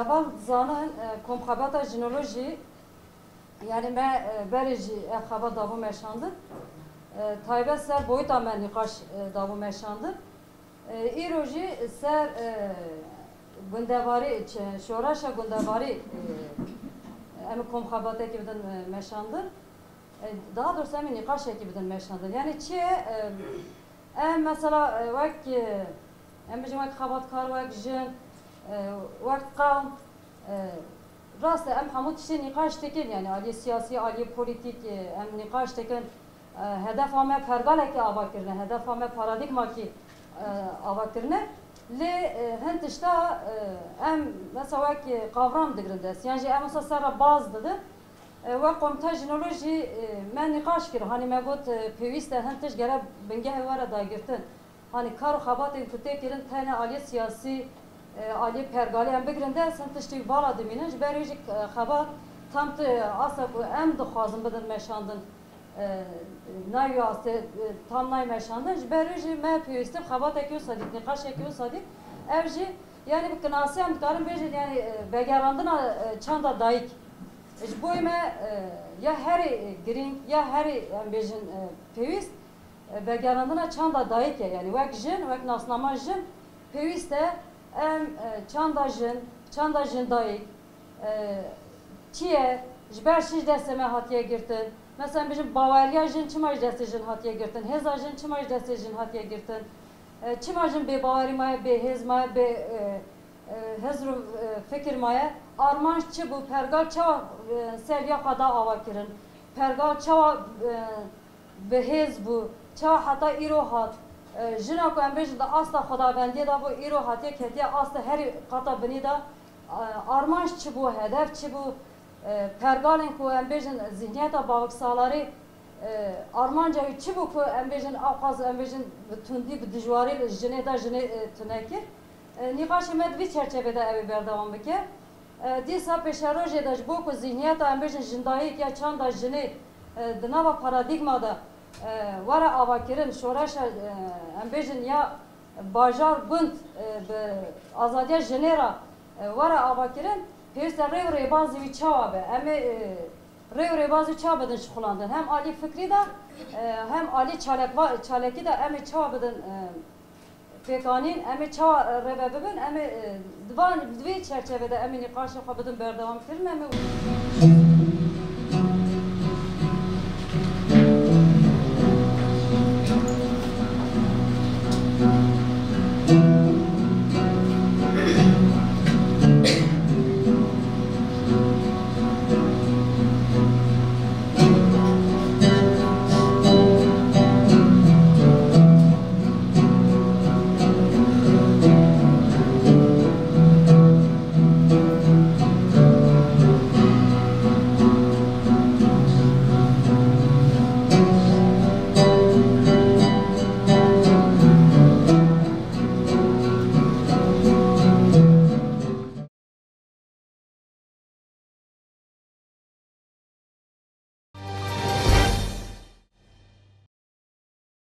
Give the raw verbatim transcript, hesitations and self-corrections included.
Heval dizanin, e, komxebata jinolojî, yani me, e, berê jî ev xebat dabû meşandin. E, taybet ser boyuta me nîqaş, e, dabû meşandin. E, îro jî ser, e, gundevarî, çi-, şoreşa gundevarî, e, em komxebatekî bidin, e, meşandin. E, daha doğrusu em ê nîqaşekî bidin meşandin. Yani çi ye? E, em mesela, e, wek, e, em bijin wek xebatkar, wek jin, e, wek qewm, e, rast e, em hemû tiştê nîqaş dikin, yani aliyê siyasî, aliyê polîtîk, e, em nîqaş dikin. E, hedefa me pergalekî ava kirine, hedefa me paradîgmakî, e, ava kirine. Lê, e, hin tişta, e, em mesela wek, e, qavram digirin dest, yan jî em wisa ser re baz didin. E, wek komîta jinolojî, e, me nîqaş kir. Hanî me got, e, pêwîst e hin tişt gere bingehê were dagirtin. Hanî kar û xebatên ku tê kirin tenê aliyê siyasî, e, aliyê pergalê em bigirin dest, hin tiştî vala dimînin. Ji ber wê jî, e, xebat tam ti asta ku em dixwazin bidin meşandin, e, nayê wê astê, e, tam nayê meşandin. Ji ber wê jî me pêwîstî bi xebatekî wisa dît, nîqaşekî wisa dît. Ev jî, yani bi kinasî em dikarin bêjin, yani, e, vegerandina, e, çanda dayik. Ji bo me, e, ya herî girîng, ya herî, em bêjin, e, pêwîst, e, vegerandina çanda dayik e. Yani wek jin, wek nasnama jin, pêwîst e em, e, çanda jin, çanda jin dayik, e, çi ye, ji ber çi ji destê me hatiye girtin? Mesela em bêjin baweriya jin çima ji destê jin hatiye girtin? Hêza jin çima ji destê jin hatiye girtin? E, çima jin bêbawerî maye, bêhêz maye, bê, e, e, hizr û, e, fikir maye? Armanc çi bû? Pergal çawa, e, ser ya xwe da ava kirin? Pergal çawa, e, bi hêz bû, çawa heta îro hat? E, jina ku em bêjin di asta xwedavendiyê de bû, îro hatiye ketiye asta herî qata binî de, e, armanc çi bû, hedef çi bû? E, pergalên ku em bêjin zihniyeta baviksalarî, e, armanca wî çi bû ku em bêjin ewqas, em bêjin bi tundî, bi dijwarî li jinê de jinê, e, tune kir? E, nîqaşê me di vî çerçevê de ew ê berdewam bike. E, dîsa pêşerojê de ji bo ku zihniyeta, em bêjin, jindayik ya çanda jinê, e, di nava paradîgma de, e, were avakirin, şoreşa, e, em bêjin, ya bajar gund, e, bi azadiya jinê re, e, were avakirin, pêwîst e rê û rêbazê wî çawa be? Em ê, e, rê û rêbazê wî çawa bidin şixulandin? Hem alî fikrî de, e, hem alî çalekva-, çalekî de em ê çawa bidin, e, pêkanîn, em ê çawa, e, rêve bibin? Em ê, e, di van, di vê çerçevê de em ê nîqaşê xwe bidin berdewamkirin, em ê